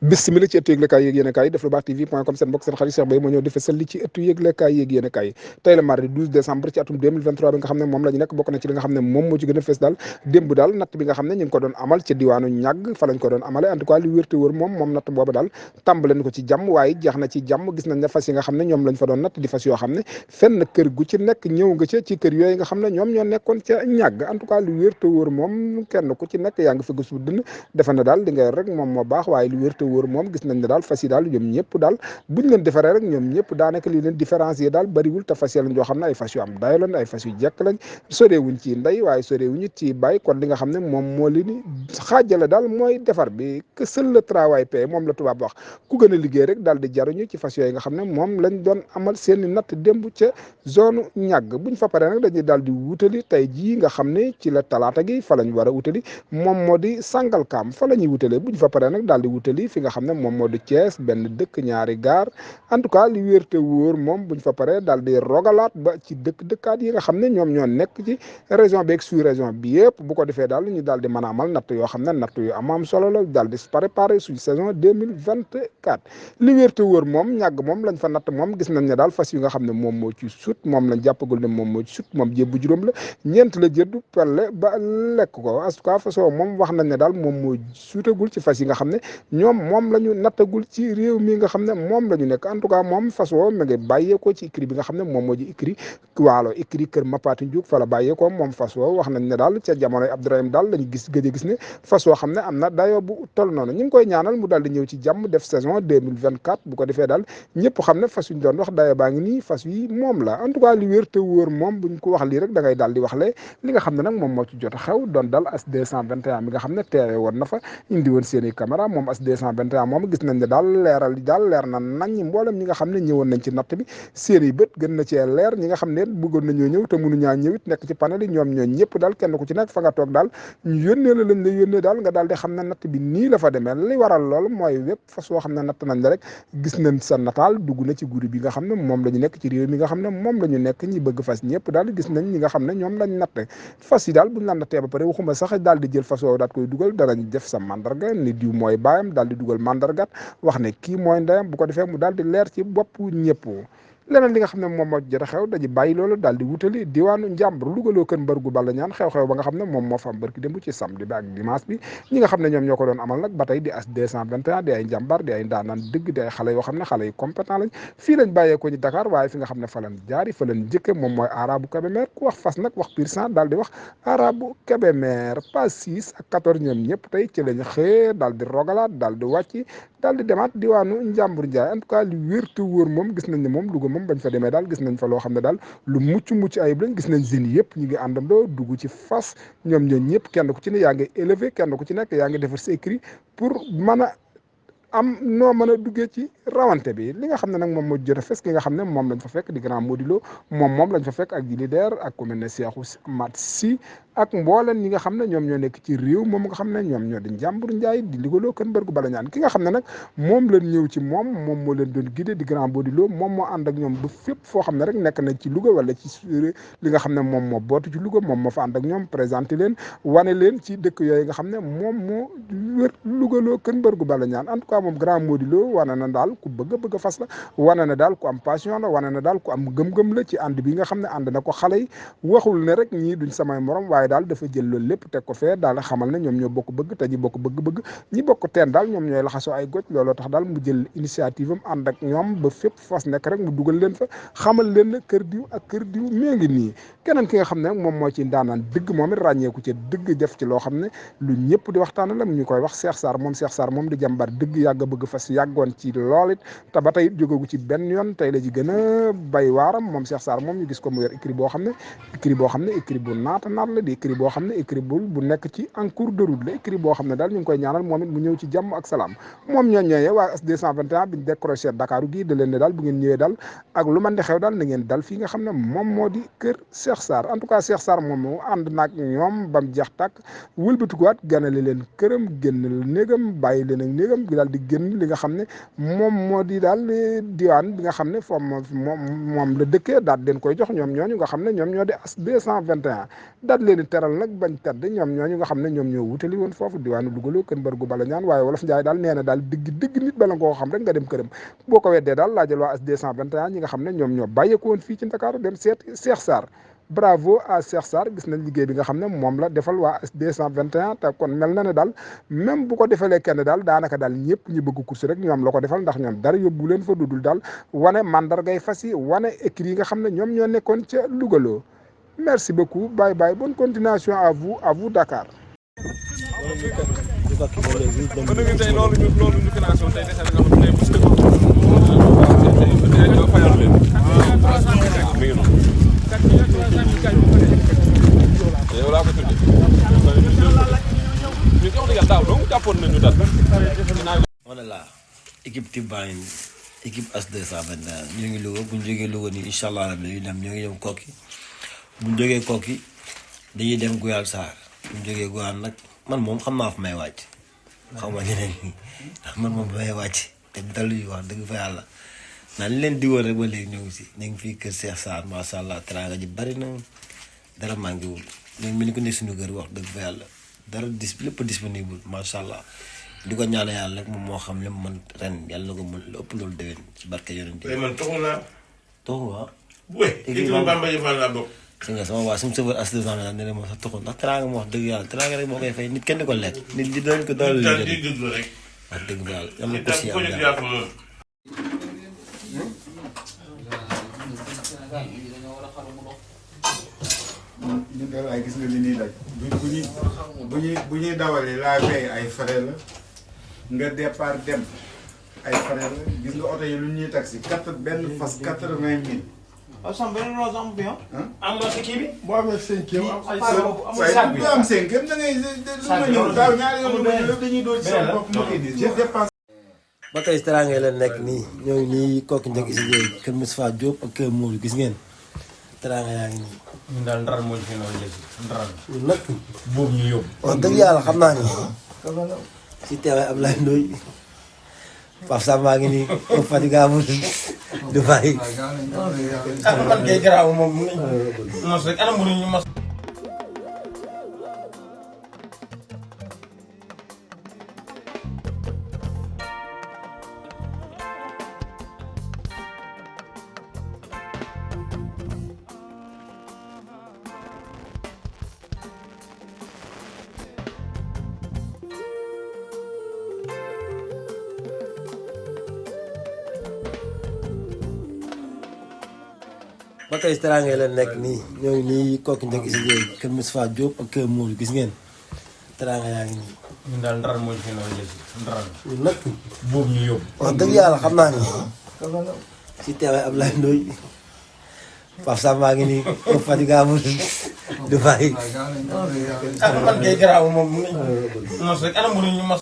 bismillah ci ëttu yëglekaay yéeg yéen a kaay def lu baax tv.com seen mbokk seen xarit Cheikh Beye moo ñëw di fesal li ci ëttu yëglekaay yéeg yéen a kaay tey la mardi 12 décembre ci atum 2023 bi nga xam ne moom la ñu nekk bokk na ci li nga xam ne moom moo ci gën a fes daal démb daal natt bi nga xam ne ñu ngi ko doon amal ci diwaanu ñàgg fa lañ ko doon amale en tout cas li wér te wër moom natt booba daal tàmbale na ko ci jàmm waaye jeex na ci jàmm gis nañ ne fas yi nga xam ne ñoom lañ fa doon natt di fas yoo xam ne fenn kër gu ci nekk ñëw nga ca ci kër yooyu nga xam ne ñoom ñoo nekkoon ca ñàgg en tout cas li wér te wër moom kenn ku ci nekk yaa ngi fëgg su dënn defe na daal li nga rek moom moo baax waaye li wér te wër moom gis nañ ne daal fas yi daal ñoom ñëpp daal buñ leen defaree rek ñoom ñëpp daanaka li leen différencier daal bariwul te fas lañ yoo xam ne ay fas yu am dayo lañ ay fas yu jekk lañ soreewuñ ci ndey waaye soreewuñ ci bàyyi kon li nga xam ne moom moo li ni xaajale daal mooy defar bi que seul le travail paie moom la tubaab wax ku gën a liggéey rek daal di jaruñu ci fas yooyu nga xam ne moom lañ doon amal seeni natt démb ca zone ñàgg buñ fa paree nag dañuy daal di wutali tey jii nga xam ne ci la talaata gi fa lañ war a wutali moom moo di Sangalkam fa la ñuy wutalee buñ fa paree nag daal di wutali fi nga xam ne moom moo di Thiès benn dëkk ñaari gaar en tout cas li wér te wóor moom buñ fa paree daal di rogalaat ba ci dëkkaat yi nga xam ne ñoom ñoo nekk ci région bi ak sous région bi yëpp bu ko defee daal ñu daal di mën a amal natt yoo xam ne natt yu am solo la daal di préparer suñ saison 2024 li wér te wóor moom ñàgg moom lañ fa natt moom gis nañ ne daal fas yi nga xam ne moom moo ci sut moom lañ jàppagul ne moom moo ci sut moom jébbu juróom la ñeent la jëddu pelle ba lekk ko en tout cas façon moom wax nañ ne daal moom moo suutagul ci fas yi nga xam ne ñoom moom la ñu nattagul ci réew mi nga xam ne moom la ñu nekk en tout cas moom fas woo ma ngi bàyyeekoo ci écrit bi nga xam ne moom moo di écrit waalo écrit kër Mapati Ndiouk fa la bàyyeekoo moom fas woo wax nañ ne daal ca jamonoy Abdourahim daal lañu gëj a gis ne fas woo xam ne am na dayoo bu toll noonu ñu ngi koy ñaanal mu daal di ñëw ci jàmm def saison 2024 bu ko defee daal ñëpp xam ne fas yuñ doon wax dayoo baa ngi nii fas yi moom la en tout cas li wér te wóor moom buñ ko wax lii rek da ngay daal di wax le li nga xam ne nag moom moo ci jot a xew doon dal as 221 mi nga xam ne teewe woon na fa indi woon seeni caméra moom as 221 moom gis nañ ne daal leer na nañ mboolem ñi nga xam ne ñëwoon nañ ci natt bi seeni bët gën na cee leer ñi nga xam ne bëggoon nañoo ñëw te mënuñaa ñëwit nekk ci panel yi ñoom ñoo ñëpp daal kenn ku ci nekk fa nga toog daal ñu yónnee la lañ la yónnee daal nga daal di xam ne natt bi nii la fa demee li waral lool mooy wépp fas woo xam ne natt nañ la rek gis nañ sa nataal dugg na ci groupe bi nga xam ne moom la ñu nekk ci réew mi nga xam ne moom la ñu nekk ñi bëgg fas ñëpp daal gis nañ ñi nga xam ne ñoom lañ natt fas yi daal buñ la nattee ba pare waxuma sax daal di jël fas woo daat koy dugal danañ def sa mandarga ni diw mooy baayam daal di dugal mandargat wax ne kii mooy ndeyam bu ko defee mu daal di leer ci bopp ñëpp leneen li nga xam ne moom moo jot a xew dañu bàyyi loolu daal di wutali diwaanu njàmbur lugaloo kën mbër gu balla ñaan xew-xew ba nga xam ne moom moo fa am barki démb ci samedi bi ak dimanche bi ñi nga xam ne ñoom ñoo ko doon amal nag ba tey di as 221 di ay njàmbar di ay ndaanaan dëgg di ay xale yoo xam ne xale yu compétent lañ fii lañ bàyyeekoo ci Dakar waaye fi nga xam ne fa lañ jaari fa lañ jëkke moom mooy arabu Kébémer ku wax fas nag wax pur sang daal di wax arabu Kébémer pas 6 ak 14 ñoom ñëpp tey ci lañ xëy daal di rogalaat daal di wàcc daal di demaat diwaanu njàmbur njaay en tout cas li wér te wóor moom gis nañ ne moom Louga moom bañ fa demee daal gis nañ fa loo xam ne daal lu mucc ayib lañ gis nañ jeunes yëpp ñu ngi àndandoo dugg ci fas ñoom ñoo ñëpp kenn ku ci ne yaa ngi élevé kenn ku ci nekk yaa ngi defar sa écrit pour mën a am noo mën a duggee ci rawante bi li nga xam ne nag moom moo jot a fes ki nga xam ne moom lañ fa fekk di grand modilo moom lañ fa fekk ak ji leader ak ku mel ne Cheikhou Mat Si ak mbooleen ñi nga xam ne ñoom ñoo nekk ci réew moom nga xam ne ñoom ñoo di njàmbur njaay di ligaloo kën bërgu bala ñaan ki nga xam ne nag moom leen ñëw ci moom moo leen doon guidé di grand modilo moom moo ànd ak ñoom ba fépp foo xam ne rek nekk na ci Louga wala ci li nga xam ne moom moo bootu ci Louga moom moo fa ànd ak ñoom présenté leen wane leen ci dëkk yooyu nga xam ne moom moo wër lugaloo kën bërgu bala ñaan en tout cas moom grand modilo wane na daal ku bëgg fas la wane na daal ku am passion la wane na daal ku am gëm-gëm la ci ànd bi nga xam ne ànd na ko xale yi waxul ne rek ñii duñ samay morom waaye daal dafa jël loolu lépp teg ko fee daal xamal ne ñoom ñoo bokk bëgg te ñi bokk bëgg-bëgg ñi bokk teen daal ñoom ñooy laxasoo ay goj looloo tax daal mu jël initiative am ànd ak ñoom ba fépp fas nekk rek mu dugal leen fa xamal leen ne kër diw ak kër diw mee ngi nii keneen ki nga xam ne moom moo ci ndaanaan dëgg moom it ràññeeku ci dëgg def ci loo xam ne lu ñëpp di waxtaana la ñu koy wax Cheikh Sarr moom di jàmbar dëgg yàgg bëgg fas yàggoon ci lool it te ba tey jógagu ci benn yoon tey la ji gën a bay waaram moom Cheikh Sarr moom ñu gis ko mu yor écrit boo xam ne écrit bu naata naat la di écrit boo xam ne écrit bu nekk ci en cours de route la écrit boo xam ne daal ñu ngi koy ñaanal moom it mu ñëw ci jàmm ak salaam moom ñoo ñëwee waa S221 biñ décroché Dakar gii da leen ne daal bu ngeen ñëwee daal ak lu man di xew daal na ngeen dal fii nga xam ne moom moo di kër Cheikh Sarr en tout cas Cheikh Sarr moom moo ànd naag ñoom bam jeex tàkk wëlbatikuwaat ganale leen këram génn néegam bàyyi leen ak néegam daal di génn li nga xam ne moom moo di daal diwaan bi nga xam ne moom la dëkkee daal leen koy jox ñoom ñooñu nga xam ne ñoom ñoo di as 221 daal leen di teral nag bañ tedd ñoom ñooñu nga xam ne ñoom ñoo wutali woon foofu diwaanu dugaloo kën bërgu bala ñaan waaye wolof Njaay daal nee na daal digg nit bala nga koo xam rek nga dem këram boo ko weddee daal laajal waa as 221 ñi nga xam ne ñoom ñoo bàyyeeko woon fii ci Ndakaaru dem seet Cheikh Sarr bravo à Cheikh Sarr gis nañ liggéey bi nga xam ne moom la defal waa S221 te kon mel na ne daal même bu ko defalee kenn daal daanaka daal ñëpp ñi bëgg course rek ñoom la ko defal ndax ñoom dara yóbbu leen fa dudul daal wane mandargay fas yi wane écrit yi nga xam ne ñoom ñoo nekkoon ca Lougaloo merci beaucoup bye bye bonne continuation à vous Dakar. yow laa ko tuddee ñu jox la daaw donc jàppoon nañu dal wala la équipe Tibane équipe S221 ñu ngi Louga bu ñu jógee Louga nii incha allah rabbi ñu dem ñoo ngi dem Koki bu ñu jógee Koki dañuy dem Guyal Sarr bu ñu jógee Guyal nag man moom xam naa fa may wàcc xaw ma ñeneen ñi ndax man moom may wàcc te dal yu wax dëgg fa yàlla naa li leen digoon rek ba léegi ñoo ngi si ñu ngi fii kër Cheikh Sarr macha allah teraanga ji bari na dara manqué wul ñoom mi ni ko nekk suñu kër wax dëgg fa yàlla dara lépp disponible macha allah di ko ñaan yàlla rek moom moo xam li mu mën ren yàlla na ko mën lu ëpp loolu déwén ci barke yonent yi. man toxu naa. toxu waaw. oui équipe Bamba Yëfal laa bokk. si nga sama waa suñu chauffeur S221 ne moom sax toxu ndax teraanga moo wax dëgg yàlla teraanga rek moo koy fay nit kenn di ko lekk nit di doon ko dalal lu rek. wax dëgg fa yàlla yàlla na ko si am ñu dal ay gis nga li ñuy daj bu ñuy dawalee la veille ay frais la nga départ dem ay frais la gis nga oto yi lu ñuy taxi benn fas 80 000. waaw sam benn loo am bi am nga si kii bi. boo amee 5e am ay sac bi am 5e da ngay ñëw daaw ñaari yoon dañuy doon ci seen bopp moo koy di je dépense. ba tey teraanga leen nekk nii ñoo ngi nii kooku njëkk si jéeg kër Moustapha Diop ak kër Modou gis ngeen teraanga yaa ngi nii. ñun daal ndar moo ñu fi noonu jël ndar ñun nag boobu ñu yóbbu. wax dëgg yàlla xam naa ni si teewaay Ablaye Ndoye Pape Samba ngi nii infatigable du bàyyi. man kay garaaw moom mu ngi mos rek anam mënuñ ñu mos. ba tey teraanga leen nekk nii ñoo ngi nii kooku njëkk si jéeg kër Moustapha Diop ak kër Modou gis ngeen teraanga yaa ngi nii. ñun daal ndar moo ñu fi noonu jël ndar ñun nag boobu ñu yóbbu. wax dëgg yàlla xam naa ni si teewaay Ablaye Ndoye Pape Samba ngi nii infatigable du bàyyi. man kay garaaw moom mu ngi mos rek anam mënuñ ñu mos.